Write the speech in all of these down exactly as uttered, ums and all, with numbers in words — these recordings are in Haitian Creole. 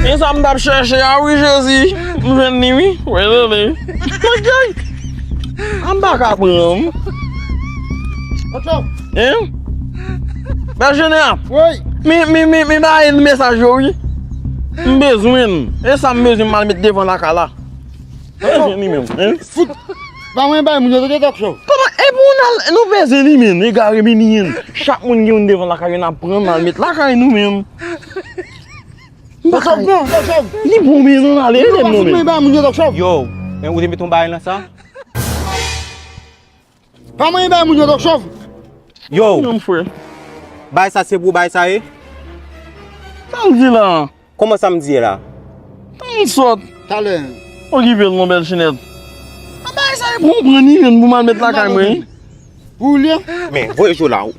E sa m t ap chèche a wi, Jezi. M jwenn li wi. Wè, tande. Manjay. An m pa ka pran. Hein? Bèl Jenè. Wi. Mi, mi, mi, mi ba el mesaj yo wi. M bezwen. E sa m bezwen m al met devan lakay la. Bezwen li menm, hein? Fout. Pa mwen bay moun yo tande talk show. Kòman? E pou n al, nou bezwen li menm, egare menm li menm. Chak moun gen youn devan lakay yo, n ap pran, n al met lakay nou menm. Talk show bon, talk show. Li bon, men non, ale, ede m non, men. Yo, men ou te met yon bagay nan sa? Pa mwen bay moun yo talk show. Yo. Non, frè. Bay sa se pou bay sa ye? Sa l di la? Kòman sa m di ye la? Tann sòt. Talè. Okipe l non, Bèl Chenèt. An bay sa e pou m pran li menm pou m al met lakay mwen. Pou li. Men, voye jou la. Ou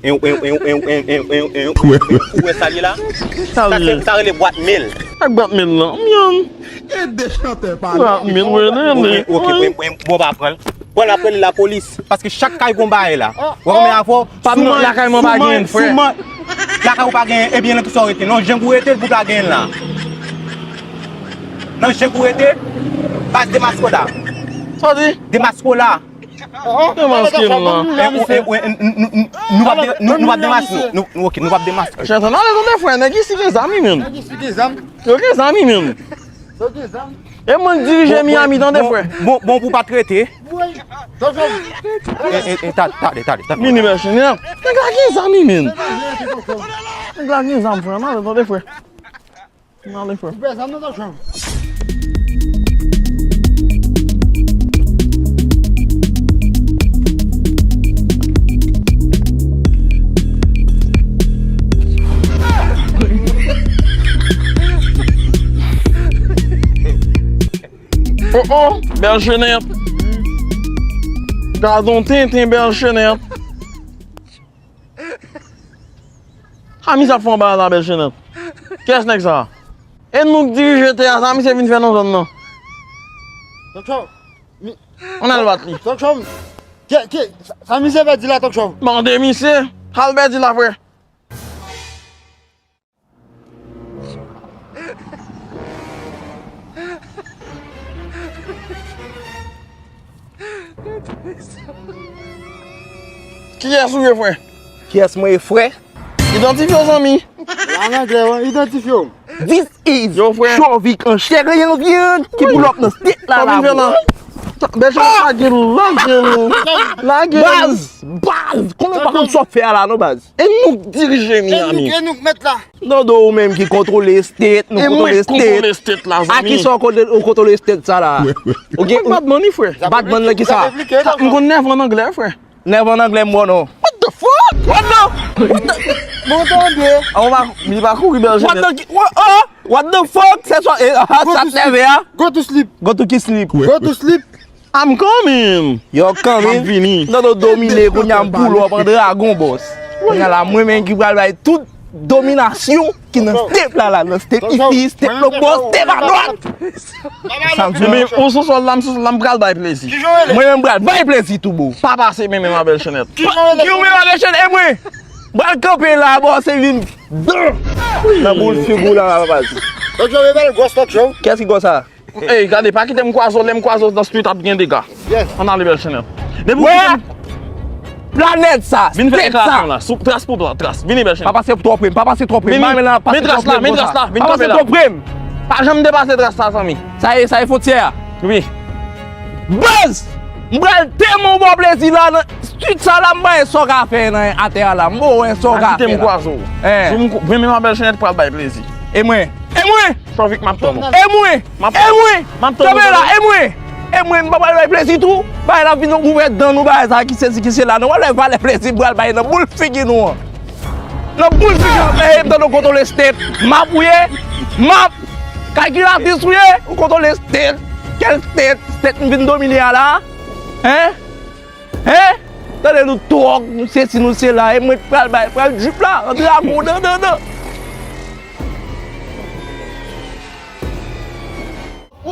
wè sa li la? Sa se, sa rele bwat mil. Ak bwat mil lan. Myanm. E de chantè pa la. Bwat mil, wi, li, li. Ok, bon, bon, bon, pa pran l. Bon, l ap rele lapolis. Paske chak kay gon bagay la. Ou konprann avè w? Pa nan lakay mwen pa gen, frè. Lakay ou pa gen, ebyen, nan ki sa w rete? Nan jeng ou rete, bout la gen la. Nan jeng ou rete, baz Demaskola. Sa w di? Demaskola. Demaske nou la. Nou p ap de-, nou, nou p ap demaske. Nou, nou, ok, nou p ap demaske. Chètan, ale tande frè, nèg isi gen zam, wi, menm. Nèg isi gen zam. Yo gen zam, wi, menm. Yo gen zam. E mwen k dirije Miami, tande frè. Bon, bon, bon pou pa t rete. Wi. Tonton. E, e, e, ta-, tande, tande, tande. Vini, Bèl Chenèt. Nèg la gen zam, wi, menm. Nèg la gen zam, frè. N ale, tande frè. N ale, frè. Ou pè zam nan, Tonton. Oh, oh, Bèl Chenèt. Gad on tenten, Bèl Chenèt. Sa misye ap fè anba la, Bèl Chenèt? Kiyès nèg sa? E nou k dirije tè a, sa misye vin fè nan zòn nan? Tonton, mi- Ann al bat li. Tonton, ki, ki, sa, sa misye pèdi la, Tonton? Mande misye, sa l pèdi la, frè. Kiyès ou ye, frè? Kiyès mwen ye, frè? Idantifye w, zanmi. An anglè, wi, idantifye w. This is Yo, frè. Chovik an chè e an vyann ki pull up nan state la, la, bro. Bèl Chenèt, lage l, lage l, lage l. Baz, baz, konnen w pa konn sa w ap fè a la, non, baz? E nou k dirije Miami. E nou, e nou k mèt la. Dodo, ou menm ki kontwole state, nou kontwole state. E mwen k kontwole state la, zanmi. A kisa w kontwole, ou kontwole state sa la? Ok, ou Batman, wi, frè. Batman nan kisa? M konn nèf an anglè, frè. Nèf an anglè, m bon, non. What the fuck? What the, what the? Bon, tande. Ah, ou pa, li pa kouri, Bèl Chenèt. What the, what, oh, what the fuck? Se sa, e, ah, sa t nève a? Go to sleep. Go to ki sleep? Go to sleep. I'm coming. You're coming. M ap vini. Non, non, domine, kounye a m pull up an dragon, boss. Kounye a la, mwen menm ki pral bay tout dominasyon ki nan state la, la, nan state isi, state lòbò, state adwat. Sa m di. Men, ou sou sòl la, m sou sòl la, m pral bay plezi. Mwen menm pral bay plezi tou, bro. Pa pase men, men, ma bèl Chenèt. Ki ou men, ma bèl Chenèt, e mwen? Pral kanpe la, bò, se vin nan boul figi w la, la, baz. Talk show, e bèl, gòs talk show. Kiyès ki gòs sa? Ey, gade, pa kite m kwaze w, lè m kwaze w nan street ap gen dega. Yes. Ann ale, bèl Chenèt. Depi w kite m. Planèt sa, vin fè deklarasyon la. Sou tras pou tras. Vini, bèl Chenèt. Pa pase twò pre m, pa pase twò pre m. Men tras la, men tras la, vin kanpe la. Pa pase twò pre m. Pa janm depase tras la, zanmi. Sa e, sa e fwontyè a. Wi. Baz! M pral tèlman ba w plezi la nan street sa la, m ba w sa w ka fè nan atè a la. M ba w sa w ka fè la. Pa kite m kwaze w. Jou m kou-, men, men ma bèl Chenèt pral bay plezi. E mwen? E mwen? Chovik m ap tann ou. E mwen? M ap tann ou. E mwen? M ap tann ou. Kanpe la, e mwen? E mwen, m pa pral bay plezi tou. Bagay la vin ouvè dan nou, bagay sa ki sesi, ki sela. Nou wè valè plezi m pral bay nan boul figi nou an. Nan boul figi nou, e m tann ou kontwole state. M ap ou ye. M ap. Kalkilatris ou ye. Ou kontwole state. Kèl state? State m vin domine a la. Hein? Hein? Tande nou twòk, nou sesi, nou sela. E mwen k pral bay, pral drip la. Antre ak ou, nan, nan, nan.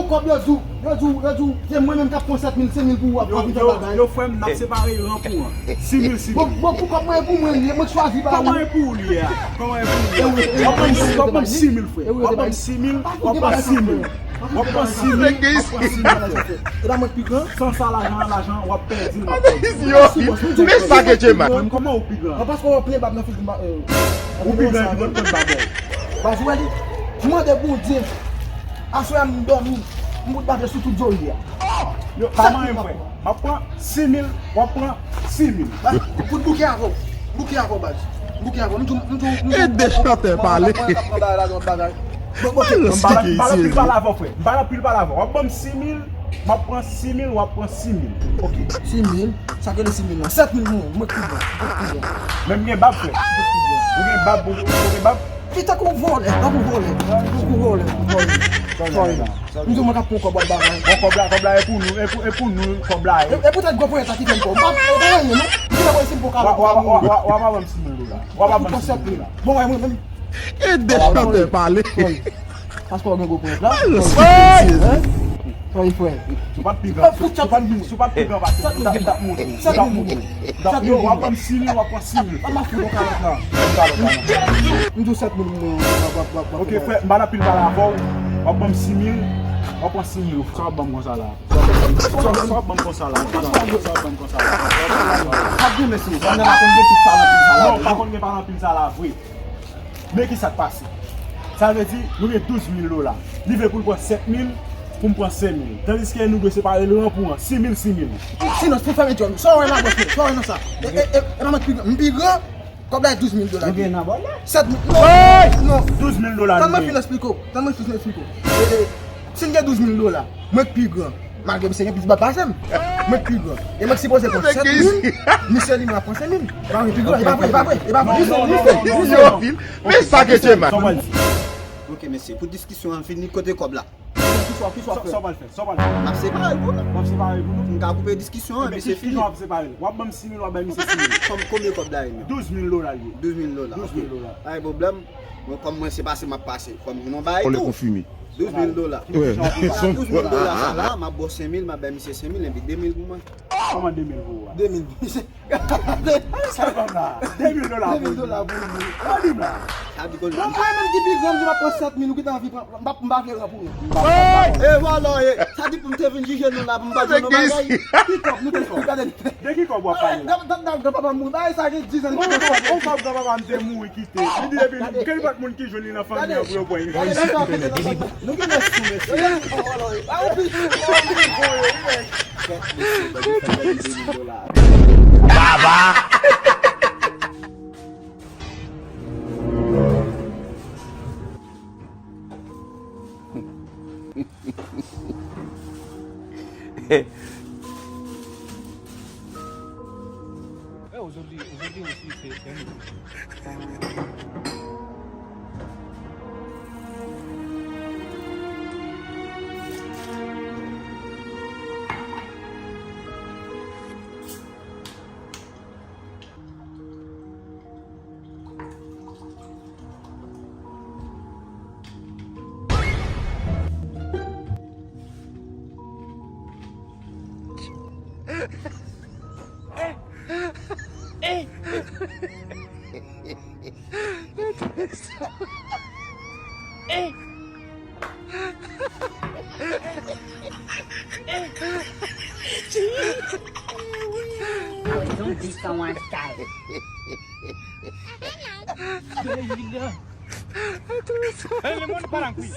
Kòb yo di w, yo di w, yo di w, se mwen menm k ap pran sèt mil, senk mil pou ou, ap vin fè bagay. Yo, frè m, n ap separe ran pou ran. Sis mil, sis mil. Bon, bon, pou kòb mwen, pou mwen, mwen chwazi ba ou. Kòman e pou ou li a? Kòman e pou ou li a? W ap ban m sis mil, frè. W ap ban m sis mil, w ap pran sis mil. W ap pran sis mil, w ap pran sis mil, frè. E pa mwen k pi gran? San sa, lajan an, lajan an, w ap pèdi l, m ap pèdi l. Yo, men sa ke Djema. Kòman ou pi gran? An, paske w ap plen bab nan figi m. Ou pi gran epi mwen pran bab ou. Baz, ou wè li? M mande Bondye. Aswè a m dòmi, m bout bab sou tout zòrye a. Yo, pa manyen, frè. M ap pran sis mil, w ap pran sis mil. Baz, pou bouke avè w. Bouke avè w, baz. Bouke avè w. M di w, m di w, m di w. Ede chantè pale. M ap pran bagay la, m ap pran bagay. Bon, ok. M pa nan pil pale avè w, frè. M pa nan pil pale avè w. W ap ban m sis mil, m ap pran sis mil, w ap pran sis mil. Ok. Sis mil? Sa k rele sis mil lan? Sèt mil pou mwen. Mwen k pi gran. Mwen k pi gran. Men m gen bab, frè. Ou gen bab, ou, ou gen bab? Ki tankou vòlè, tankou vòlè, tankou vòlè, vòlè. Sorry. M di w mwen k ap pran kòb w ap ba mwen. Bon, kòb la, kòb la e pou nou, e pou, e pou nou, kòb la ye. E, e poutèt gwo ponyèt la ki fè m pran. M pa, m pa gen anyen, non. M di w mwen si m poko avè w. W a, w a, w a, w a, w a ban m sis mil dola. W a ban m sis mil dola. Bon, wè mwen menm. Ede chantè pale. Paske w gen gwo ponyèt la. Sorry, frè. Si w pa t pi gran, si w pa t pi gran pase m, m t ap montre w. M t ap montre w. M t ap, yo, w ap ban m sis mil, w ap pran sis mil. Pa m ap fè yon kalòt la. Yon kalòt la, non. M di w sèt mil mwen, w ap, w ap, w ap. Ok, frè, m pa nan pil pale avè w. W ap ban m sis mil, w ap pran sis mil. Sa w ap ban m konsa la? Sa w ap ban m konsa la? Sa w ap ban m konsa la? Ap di mesye, pandan la konn gen tout palan pil sa la. Non, pa konn gen palan pil sa la, vre. Men ki sa k pase. Sa vle di, nou gen douz mil dola. Li vle pou l pran sèt mil, pou m pran senk mil. Tandiske nou dwe separe l ran pou ran, sis mil, sis mil. Silans, pou fèmen djòl ou. Sa w wè nan bòs mwen, sa w wè nan sa. E, e, e, e pa mwen k pi gran, m pi gran. Kòb la e douz mil dola. Nou gen nan bòl la? Sèt mil, non, non. Douz mil dola nou gen. Tann mwen fin eksplike w. Tann mwen fin eksplike w. E, e, si n gen douz mil dola, mwen k pi gran. Malgre misye gen plis bab pase m. Mwen k pi gran. E mwen k sipoze pran sèt mil, misye li menm ap pran senk mil. E pa vre, pi gran, e pa vre, e pa vre, e pa vre. Non, non, non, non, non, non. Men sa ke Djema. Sa w pral di? Ok, mesye, pou diskisyon an fini, kote kòb la? Ki sa, ki sa w ap fè? Sa w pral fè? Sa w pral fè? M ap separe l pou nou. W ap separe l pou nou? M ka koupe diskisyon an, ebyen, mesye, fini. Ki jan w ap separe l? W ap ban m sis mil, w ap bay misye sis mil. Kòm konbyen kòb la ye menm? Douz mil dola l ye. Douz mil dola, ok. Douz mil dola. Pa gen pwoblèm. Mwen, kòm mwen se pase m ap pase. Fò m gen yon bagay tou. Douz mil dola. Douz mil dola. Wi. Sa, douz mil dola sa la, m ap ba w senk mil, m ap bay misye senk mil, epi de mil pou mwen. Kòman de mil pou ou a? De mil. Sa kòb la. De mil dola pou ou. De mil dola pou ou. Gade m la. Sa di konn. Mwen menm ki pi gran, m di m ap pran sèt mil, ou gentan anvi pran, m pa, m pa vle ran pou nou. E vwala, e. Sa di pou m te vin jije nou la, pou m pa di nou bagay. Ki kòb nou te fè? Gade. De ki kòb w ap pale la? Granpapa m mouri. Bagay sa gen diz an. On kòb granpapa m te mouri kite. Li di depi gen lòt moun ki jwenn li nan fanmi an pou yo pran li. Nou gen lè sou mesye. Baba! Eh, aujourd'hui, aujourd'hui aussi, c'est, c'est un autre jour. Don't be so one style. Hey, le monde parle en couille.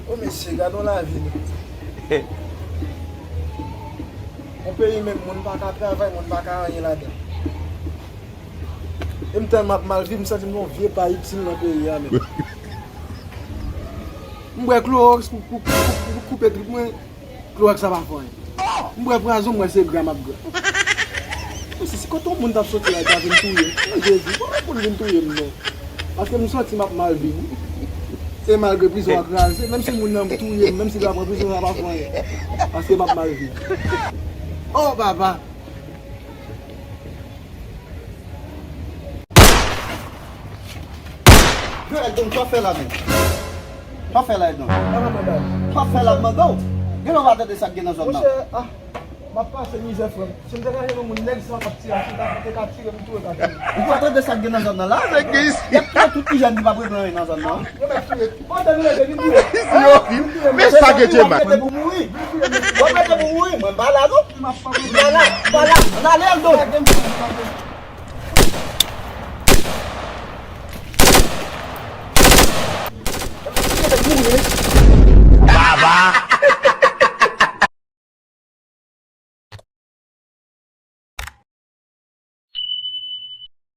O mesye, gade yon lavi nou. Yon peyi menm, moun pa ka travay, moun pa ka anyen ladan. E m tèlman ap mal viv, m santi m yon vye pa itil nan peyi a menm. M bwè klowòks pou, pou, pou, pou, pou koupe trip mwen, klowòks la pa fè anyen. M bwè pwazon, m wè se gra m ap gra. Mwen se, se kote yon moun t ap soti la, li ta vin touye m. Mwen Jezi, pa pou l vin touye m non. Paske m santi m ap mal viv. E malgre prizon an kraze, menm si moun nan touye m, menm si l ta pran prizon, sa pa fè anyen. Paske m ap mal viv. Oh, papa! Yo, Eldon, sa w fè la menm? Sa w fè la, Eldon? Sa w fè la, m mande w? Gen lè w pa tande sa k gen nan zòn nan. Monchè, ah, m ap pase mizè, frè m. Si m te ka jwenn yon moun nèg sa k ap tire, si l ta te ka tire m tou, e ka tire. Ou pa tande sa k gen nan zòn nan la? Y ap touye tout ti jèn ki p ap regle anyen nan zòn nan. Yo mèt touye. Bon, tande, tande, vin touye. Yo, men sa gen te bat. W ap rete pou mouri. W ap rete pou mouri. Mwen m pa la non. M pa la, m pa la. Ann ale, Eldon.